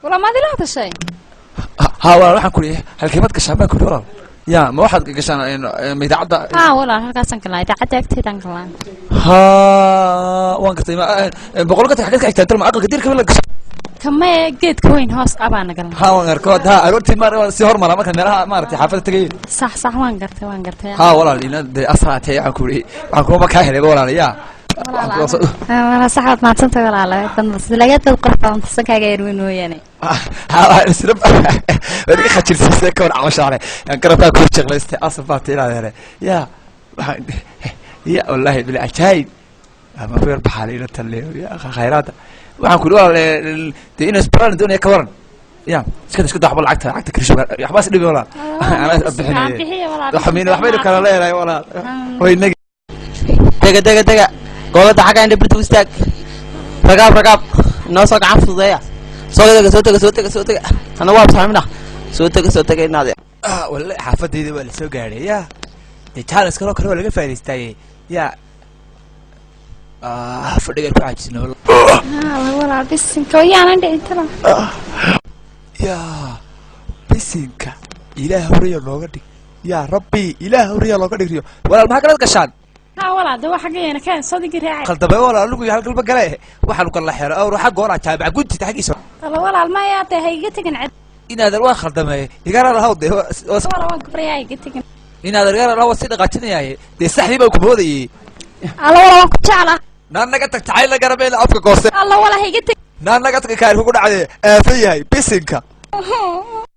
Walaal, maad ila hadashay? Haa walaal, waxaan kuri halkeemad gashaan baan kuri walaal. Ya, ma waxaad gashaan ma idaacadda? Haa walaal, halkaasaan galaa, idaacadda agteedaan galaa. Haa, waan gartay. Ma boqol ka xaggeed ka xigtaan talma aqalka dirka la gashay? Kamaye, geedka weyn hoos abaana galnaa. Haa, waan arko. Ha, aroortii maar waan sii hormaraa marka meelaha maaragtay xaafadda tagay. Sax sax, waan gartay, waan gartay. Haa walaal, ina dee asraatee waxaan kuri waxaan kuma kaa helay walaal ya. Walaal, sax, waad mahadsantahay walaal. Laga dad qurux badan tasankaaga yar weyn mooyaane. Haa, isla waad iga khajilsiisay ka hor camashaale aan garabkaa ku jeclaystay asal baa tiinaad hele ya. Waxaan ya wallaahi bil ajaayib ama ku yar baxaale ila taleeyo ya khayraada. Waxaan kuri walaal, dee inay isbaraan doonaya ka waran ya iska daa waxba lacagta karisho waxba is dhibi walaal, anaa is bixinaya waxbaynu waxbaynu kala leedahay walaal way nagi. Dega dega dega, goolada xagga indha birta u istaag. Ragaab ragaab, inoo soo gacan fududeeya. Soo dega, soo tega, soo tega, soo tega. Ana waa absaamina, soo tega, soo tega inaade. Ah wallahi, xaafadayda waa lasoo gaadhay ya. Dee jaalis kaloo kale waa laga faa'idaystaaye ya. Ah, fadhigaan ku caajisna walaal. Haa walaal, bisinka wayaanan dhicin tala. Ya bisinka, ilaah horiya nooga dhig yaa rabbi, ilaah horiya looga dhig riyo. Walaal, maxaa kalaad gashaan? Haa walaal, de waa xaggeena keen sodigi raacay. Qaldamay walaal, anigu halkalba gale waxaanu kala xero awr xagga hora jaamac guntita xaggiisa. Alla walaal, maya dee ha iga tegin cid. Inaadan waan khaldamay, igara lahaw dee. Walaal, waan kubaryaa, iga tegin. Inaadan igara lahaw, si dhaqaajinayaaye dee saxdii baan ku moodayey. Alla walaal, waan ku jeclaa. Naan naga tag, jacayl la garamayna afka gooste. Alla walaal, ha iga tegin. Naan naga tag, kaar kugu dhacdee aafa yahay bisinka.